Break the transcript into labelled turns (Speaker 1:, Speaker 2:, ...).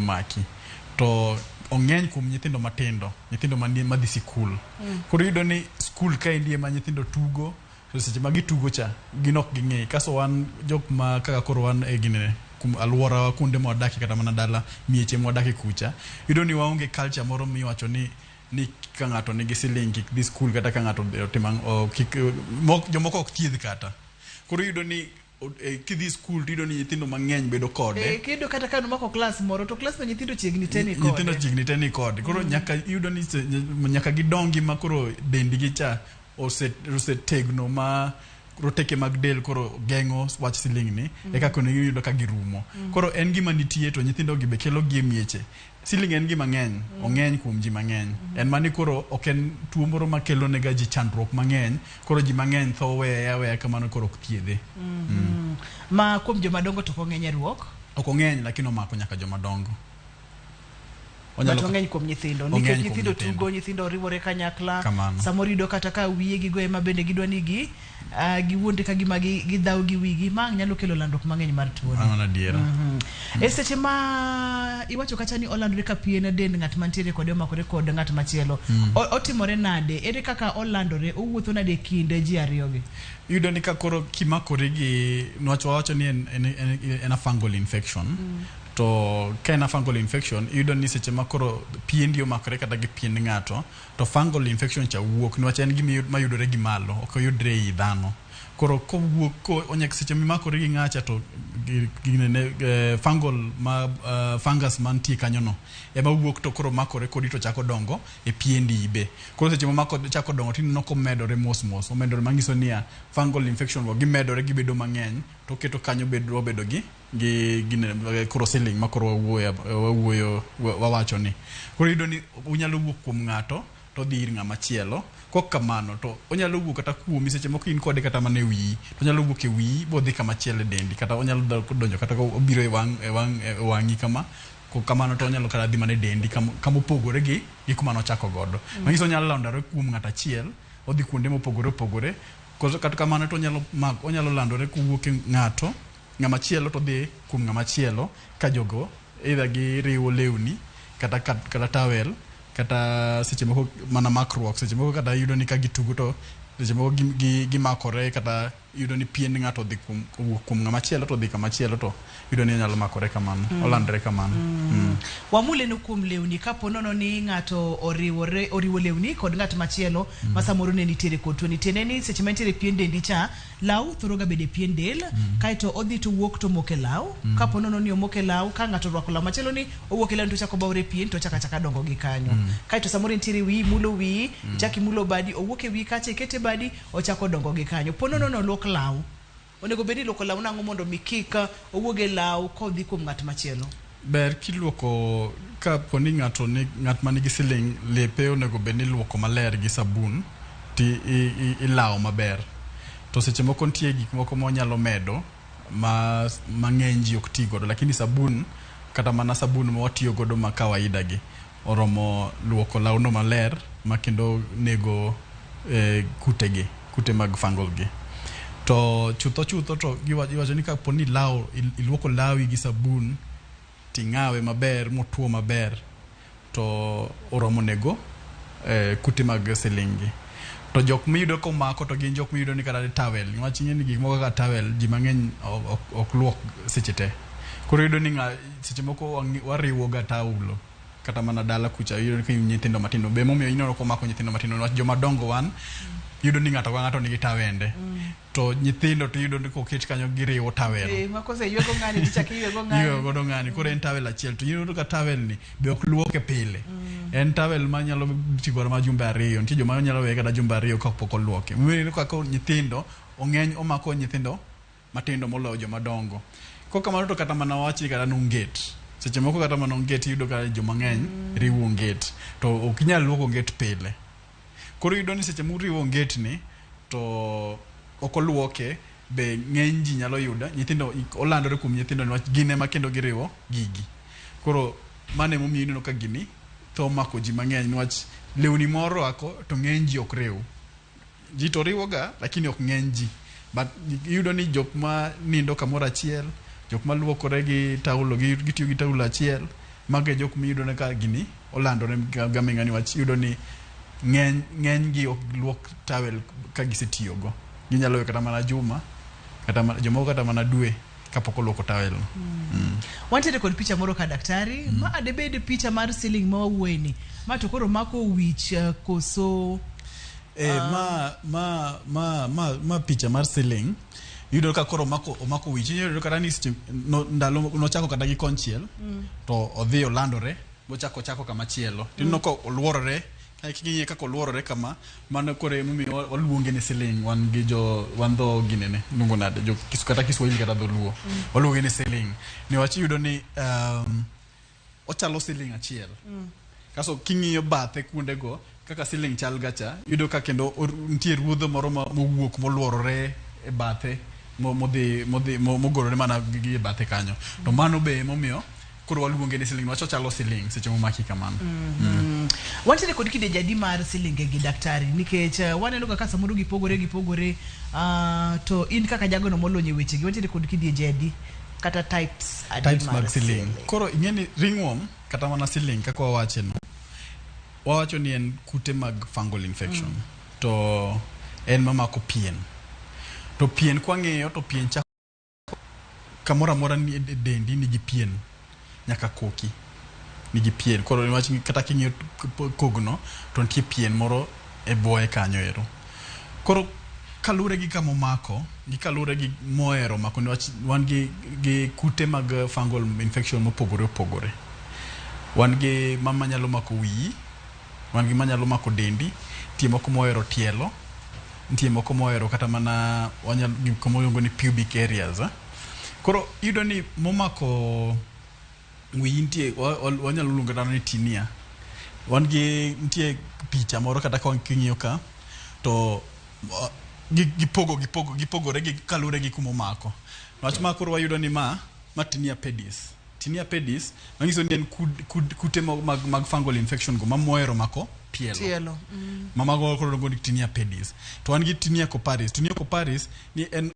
Speaker 1: Maki to ong'eny kuom nyithindo matindo, nyithindo manie madhi sikul. Koro iyudo ni skul kaendi ema nyithindo tugo, to seche ma gitugo cha gin ok ging'e. Kaso wan jok ma kaka koro wan e ginene kum alworawa kuonde ma wadakie, kata mana dala mieche ma wadakie kucha, iyudo ni waonge culture moro miwacho ni ka ng'ato nigi siling kik dhi skul, kata ka ng'ato otimo ang'o, kik jomoko ok thiedh kata. Koro iyudo ni kidhi skul to iyudo ni nyithindo mang'eny bedo kode.
Speaker 2: Kiyudo kata ka numako klas moro to klas no nyithindo chiegni te ni kode.
Speaker 1: Nyithindo chiegni te ni kode. Koro nyaka iyudo ni nyaka gidongi ma koro dendgi cha osetegno ma roteke mag del koro geng'o wach siling ni, eka koro iyudo ka girumo. Koro en gima nitie to nyithindo gi be kelo gi e mieche. Siling en gima ng'eny, ong'eny kuom ji mang'eny. En mani koro ok en tuo moro makelo nega ji chandruok mang'eny, koro ji mang'eny tho weye aweya kamano, koro ok thiedhe.
Speaker 2: Ma kuom joma dongo to ok ong'eny e ruok?
Speaker 1: Ok ong'eny, lakini omako nyaka joma dongo.
Speaker 2: But ong'eny kuom nyithindo nikech
Speaker 1: Ong'eny kuom
Speaker 2: nyithindo
Speaker 1: nyithindo.
Speaker 2: Tugo, nyithindo riwore kanyakla.
Speaker 1: Kamano.
Speaker 2: Samoro iyudo kata ka wiye gigo ema bende gidwa ni gi giwuondre ka gima gidhaw gi wigi, ma nyalo kelo landruok mang'eny mar tuoni.
Speaker 1: Mano adiera.
Speaker 2: E seche ma iwacho kacha ni olandore ka pien dend ng'at mantiere kode omakore kod ng'at machielo, otimore nade? Ere kaka olandore? Owuotho nade e kind ji ariyogi?
Speaker 1: Iyudo ni ka koro kimakori gi, niwach wawacho ni en a fungal infection. To ka en a fungal infection, iyudo ni seche ma koro piendi omakore kata gi pien ng'ato, to fungal infection cha wuok, niwach en gima mayudore gi malo, ok oyudre ei dhano. Koro kowuok ko onyak seche mimakori gi ng'acha to ginene, fungal ma fungus mantie kanyo no ema wuok, to koro makore kodi to chako dongo e piendi be. Koro seche mamako chako dongo tineno komedore mos mos, omedore, manyiso niya fungal infection go gimedore, gibedo mang'eny, to keto kanyo bedo wabedo gi gine, koro siling ma koro wawuoyo wawacho ni koro iyudo ni onyalo wuok kuom ng'ato to odhi ir ng'ama chielo. Kok kamano to onyalo wuok kata kuomi, seche moko in kode kata mana e wiyi, to onyalo wuok e wiyi bodhi kama chielo e dendi, kata onyalo donjo kata obiro e wang' e wang' e wang'i kama. Kok kamano to onyalo kata dhi mana e dendi kama opogore gi kuma nochako godo. Manyiso onyalo landore kuom ng'ato achiel odhi kuonde mopogore opogore. Koso kata kamano to onyalo landore kowuok e ng'ato ng'ama chielo to dhi kuom ng'ama chielo, ka jogo either giriwo lewni kata towel, kata seche moko mana makruok. Seche moko kata iyudo ni ka gitugo to seche moko gimakore, kata iyudo ni pien ng'ato odhi kuom owuok kuom ng'ama chielo to odhi kama chielo, to iyudo ni onyalo makore kamano, olandore kamano.
Speaker 2: Wamule no kuom lewni, kapo nono ni ng'ato oriwore oriwo lewni kod ng'at machielo ma samoro ne nitiere kod tuoni, tiende ni seche ma nitiere pien dendi cha, law thoro ga bedo e pien del, kaeto odhi to wuok to moko e law. Kapo nono ni omoko e law, ka ng'ato orwako law machielo ni owuok e law to ochako bawore e pien to ochako achaka dongo gi kanyo. Kaeto samoro nitiere wiyi, imulo wiyi, ichako imulo badi, owuok e wiyi kacha ikete badi, ochako dongo gi kanyo. Po nono ni oluok law, onego bed ni iluoko law nang'o mondo mi kik owuog e law kodhi kuom ng'at machielo?
Speaker 1: Ber kiluoko ka po ni ng'ato ni ng'at ma nigi siling, lepe onego bed ni iluoko maler gi sabun ti ilawo maber. To seche moko nitie gik moko ma onyalo medo ma mang'eny ji ok ti godo, lakini sabun, kata mana sabun ma watiyo godo ma kawaida gi oromo luoko lawno maler ma kendo nego kute gi, kute mag fungal gi. To chutho chutho to iwacho ni kapo ni law iluoko lawi gi sabun ting'awe maber motuo maber, to oromo nego kute mag siling gi. To jok miyudo komako to gin jok miyudo ni kata towel, niwach ing'e ni gik moko kaka towel ji mang'eny ok luok seche te. Koro iyudo ni seche moko wariwo ga taulo kata mana dala kucha, iyudo ni nyithindo matindo be momiyo ineno komako nyithindo matindo, niwach joma dongo wan iyudo ni ng'ato ka ng'ato nigi tawende, to nyithindo to iyudo ni koket kanyo giriwo tawel.
Speaker 2: Makose ywego ng'ani tichako iywego ng'ani.
Speaker 1: Iyweyo godo ng'ani. Koro en tawel achiel, to iyudo ka tawel ni be ok luoke pile. En tawel manyalo tigo mana jumbe 2. Nitie joma nyalo weye kata jumbe 2 kapok oluoke. Iyudo kaka nyithindo ong'eny, omako nyithindo matindo moloyo joma dongo. Kok kamano to kata mana wach ni kata nonget, seche moko kata mana onget iyudo ka joma ng'eny riwo onget, to ok inyal luoko onget pile. Koro iyudo ni seche muriwo onget ni to ok oluoke be ng'eny ji nyalo yudo nyithindo, olandore kuom nyithindo niwach gin ema kendo giriwo gigi. Koro mano emomiyo ineno ka gini tho mako ji mang'eny, niwach lewni morwako to ng'eny ji ok riw. Ji to riwoga lakini ok ng'eny ji, but iyudo ni jok ma nindo kamoro achiel, jok ma luokore gi taulo, gitiyo gi taulo achiel. Mago e jok miyudo ni ka gini olandore gaming'a niwach iyudo ni ng'eny ng'eny gi ok luok towel ka gisetiyogo. Ginyalo weyo kata mana juma kata mana, jomoko kata mana dwe kapok oluoko towel no.
Speaker 2: Wantiere kod picha moro ka daktari. Ma debed picha mar ceiling ma wawuoye ni. Ma to koro mako wich koso
Speaker 1: Ma picha mar ceiling iyudo ka koro omako wich iyudo kata ni seche no, ndalo nochako kata gi konchiel to odhi olandore mochako chako kama chielo tineno ka oluorore ka king'iye kaka oluorore kama mano koro emomiyo waluonge ni ceiling wan gi jo wan dho ginene luongo nade jo kata Kiswahili kata dholuo waluonge ni ceiling niwach iyudo ni ochalo ceiling achiel kaso king'iyo bathe kuondego kaka ceiling chal gacha iyudo ka kendo nitie ruodho moro mowuok moluorore e bathe modhi modhi mogorore mana gi e bathe kanyo to mano be emomiyo koro waluonge ni ceiling niwach ochalo ceiling seche momaki kamano.
Speaker 2: Wantiere kod kidienje adi mar silinge gi daktari nikech waneno ga ka samoro gipogore gipogore to in kaka jagono molony e wechegi wantiere kod kidienje adi kata types adi
Speaker 1: types mag ceiling. Koro ing'e ni ringworm kata mana ceiling kaka wawache no wawacho ni en kute mag fungal infection to en mamako pien to pien kwang'iyo to pien chako kamoro amora ni e dendi nigi pien nyaka koki nigi pien koro niwach kata king'iyo kogno to nitie pien moro e bwoye kanyo ero koro kaluwore gi kama omako gi kaluwore gi mohero mako niwach wan gi kute mag fungal infection mopogore opogore wan gi mama nyalo mako wiyi wan gi manyalo mako dendi nitie moko mohero tielo nitie moko mohero kata mana wanyalo gik moluongo ni pubic areas eh. Koro iyudo ni momako wiyi nitie wanyalo luongo kata ni tinea wan gi nitie picha moro kata ka king'iyo ka to gipogo gipogo gipogore gi kaluwore gi kuma omako wach ma koro wayudo ni ma tinea pedis tinea pedis manyiso ni en kute mag fungal infection go mamohero mako tielo
Speaker 2: tielo
Speaker 1: ma mago koro luongo ni tinea pedis to wan gi tinea corporis tinea corporis ni en